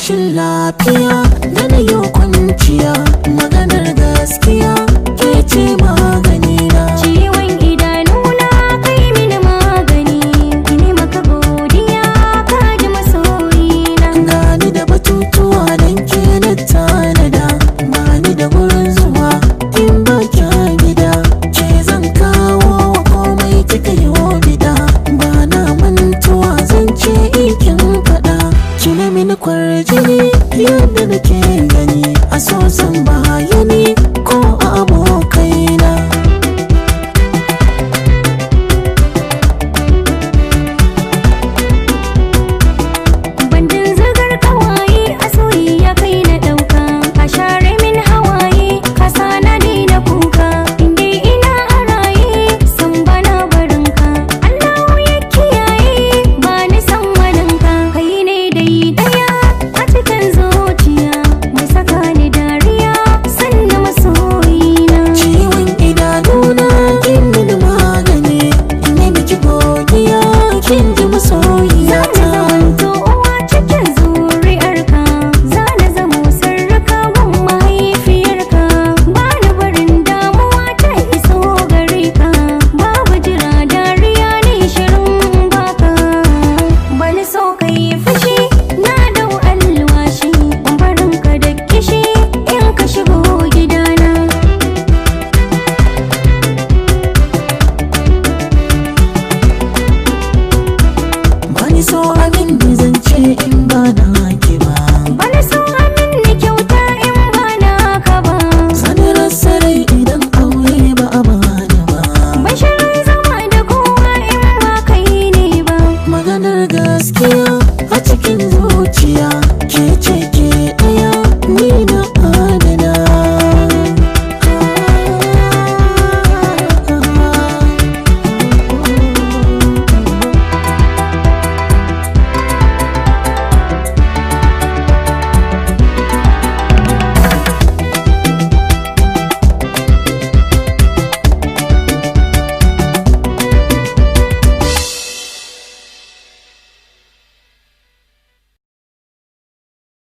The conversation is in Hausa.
Rashin lafiya da na yi kwanciya, maganar gaskiya, ke ce magani na. Ciwon idanuna kai mini magani, ini maka godiya ka ji masoyina. Gani da batutuwa don ke na tanada, bani da gurin zuwa in ba kya gida. Ke zan kawo wa komai kika yi wa bida, ba na mantuwa zan ce in kin faɗa. Ki na mini kwarjini yadda nake gani, a so zan ba